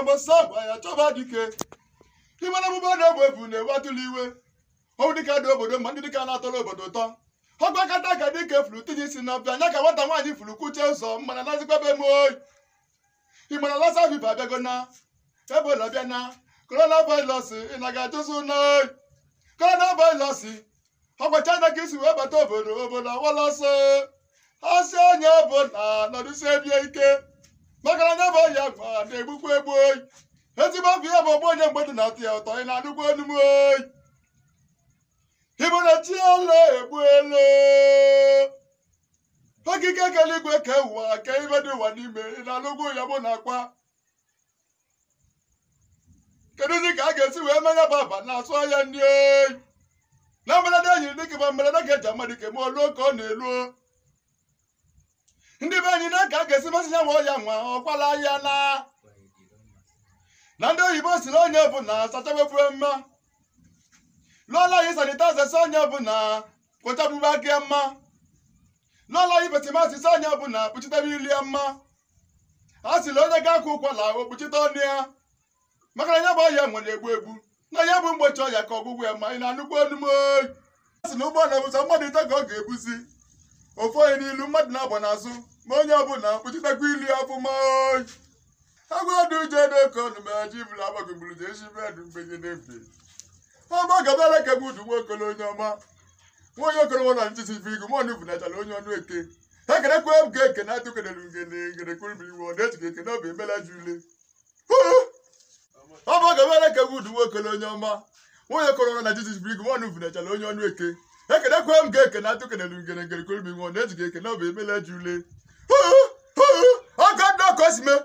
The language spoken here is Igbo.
Mbọsị agwa ya chọba dike. Ịmana ọgbụgba na-egbu ebu na-ewe atụla iwe. Ọnwụ dịka dị obodo ma ndị dịka na-atọrọ obodo ụtọ. Ọgbakọta ka dike furu tinye isi n'ọbịa anya ka nwata nwaanyị furu kwuchie ụzọ mana nazikwebe m oyi. Ịmana Lassa fever abịago na Ebola bịa na corona virus ị na ga-ajụzụ na oyi. Corona virus ọkwa China ka isi wee bata obodo obodo awala ọsọ. Asị onye ọbụla nọdụsie bie ike maka na anya bụ ọya gwa na-egbukwa egbu oyi. Ezigbo afọ ya bụ ọgbọ onye mgbe dị na-atụ ya ụtọ ị na-anụkwa onu m oyi. Ịbụ na chi ala egbuelo. Okike kele igwe ke ụwa ke ibe dị ụwa n'ime ị na-anụkwa ya mụ na akwa. Kedụzi ka a ga-esi wee menye bụ aba na-asụ ahịa ndị oyi. Na mberede nyiri dịka ma mberede ka eji ama dike ma oluo ka ọ na-eluo. Ndị be anyị na ka a ga-esi masị ya nwa ọya nwa ọkwala ya na na ndị oyibo siri onye ọbụla sachabebue mma lụọla anyị sanitaiza si onye ọbụla kpochabube aka ya mma lụọla anyị betimasị si onye ọbụla kpuchitebe ili ya mma a sịrị onye ga-akwa ụkwala okpuchite ọnụ ya maka na ya bụ ọya nwere egbu egbu na ya bụ mgbochi ọya ka ọgwụgwụ ya ma ị na-anụkwu onu m oyi. A sị na ụgbọ na-ebusa mmadụ ite ka ọ ga-ebuzi ofu onye n'ilu mmadụ na-agba n'azụ ma onye ọbụla kpuchitekwa ilu ya ọfụma oyi. Agwadu jedokonumeji bụla agbagogburu jeshi bedu mgbenyedembe ọma gabara kegbudu nwaokolo onye ọma nwa onye okoro nwa na nchisi ife igu mọnụ funachara onye ọnụ eke ekerekwe m ga eke na atụkedere ngene ngene kwurubiri iwe ọ na-echike eke n'obi emela jule. Ọma gabara kegbudu nwaokolo onye ọma nwa onye okoro nwa na nchisi ife igu mọnụ funachara onye ọnụ eke ekerekwe m ga eke na atụkedere ngene ngene kwurubiri iwe ọ na-echike eke n'obi emela jule. Ọgọ ndị ọkọ si mee.